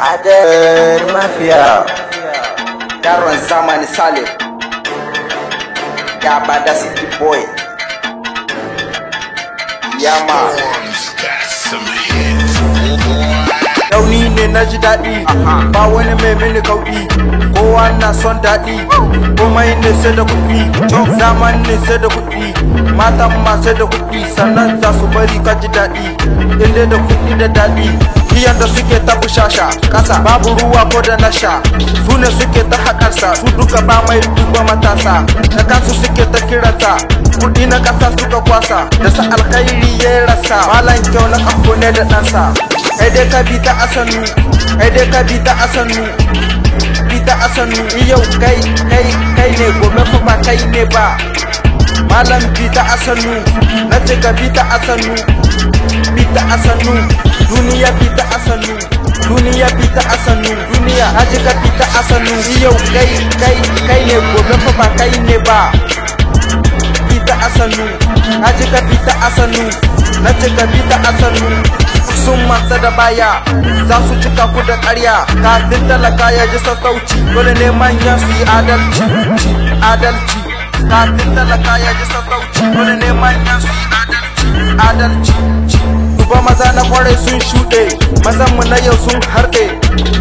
Adar Mafia. Yaron zamani Salim. Ya bada city boy. Yama. Rauni ne na ji daɗi, ba wani mai mini kauɗi, kowa na son daɗi, komai ne sai da kuɗi, zaman ne sai da kuɗi, matan ma sai da kuɗi, sannan za su bari ka ji daɗi, inda da kuɗi da daɗi. Iyan da suke ta bushasha, ƙasa babu ruwa ko da nasha, su ne suke ta haƙarsa, su duka ba mai duba matasa, da kansu suke ta kiransa, kuɗi na ƙasa suka kwasa, da sa alkhairi ya rasa, malam kyau na ƙafo ne da ɗansa. Kai dai ka bi ta asanu, kai dai ka bi ta asanu, bi ta asanu. Yau kai kai kai ne, gobe fa ba kai ne ba. Malam bi ta asanu, na ce ka bi ta asanu, bi ta asanu. Duniya bi ta asanu, duniya bi ta asanu, duniya na ce ka bi ta asanu. Yau kai kai kai ne, gobe fa ba kai ne ba. Bi ta asanu, na ce ka bi ta asanu, na ce ka bi ta asanu. Sun manta da baya za su cika ku da ƙarya, kafin talaka ya ji sassauci dole ne manyan su yi adalci, adalci. Kafin talaka ya ji sassauci dole ne manyan su yi adalci, adalci. Duba maza na kwarai sun shuɗe, mazan mu na yau sun harɗe,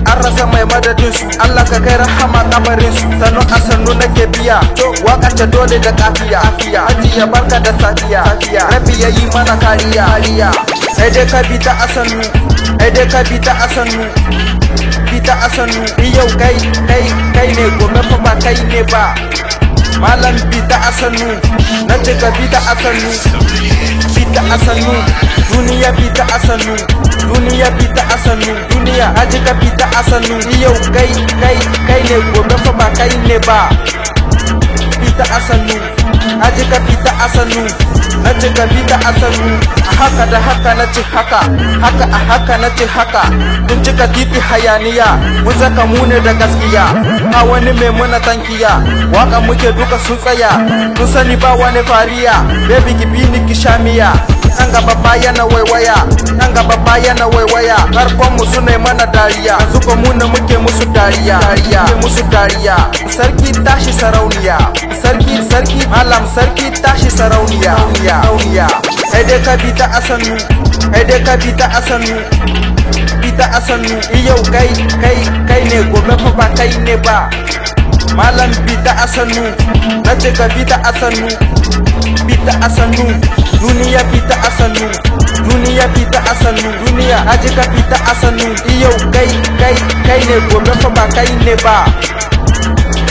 an rasa mai madadin su. Allah ka kai rahama kabarin su. Sannu a sannu nake biya waka ta dole da kafiya. Hajiya barka da safiya, rabi ya yi mana kariya. Sai dai ka bi ta asanu, sai dai ka bi ta asanu, bi ta asanu. Yau kai kai kai ne, gobe fa ba kai ne ba. Malam bi ta asanu, na ce ka bi ta asanu, bi ta asanu. Duniya bi ta asanu, duniya bi ta asanu, duniya na ce ka bi ta asanu. Yau kai kai kai ne, gobe fa ba kai ne ba. Bi ta asanu, na ce ka bi ta asanu, na ce ka bi ta asanu. A haka da haka na ce haka, haka a haka na ce haka. Kun cika titi hayaniya, mun saka mu ne da gaskiya. Ba wani mai muna tankiya, waka muke duka sun tsaya. Kun sani ba wani fariya, baby ki bi ni ki sha miya. Nan gaba baya na waiwaya, nan gaba baya na waiwaya. Farkon mu sune mana dariya, yanzu ko mu ne muke musu dariya, dariya, muke musu dariya. Sarki tashi sarauniya, sarki sarki malam sarki tashi sarauniya, sarauniya. Kai dai ka bi ta asanu, kai dai ka bi ta asanu, bi ta asanu. Yau kai kai kai ne, gobe fa ba kai ne ba. Malam bi ta asanu, na ce ka bi ta asanu, bi ta asanu. Duniya bi ta asanu, duniya bi ta asanu, duniya na ce ka bi ta asanu. Yau kai kai kai ne, gobe fa ba kai ne ba.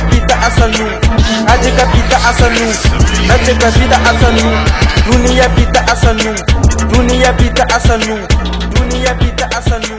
Bi ta asanu, na ce ka bi ta asanu, na ce ka bi ta asanu. Duniya bi ta asanu, duniya bi ta asanu, duniya bi ta asanu.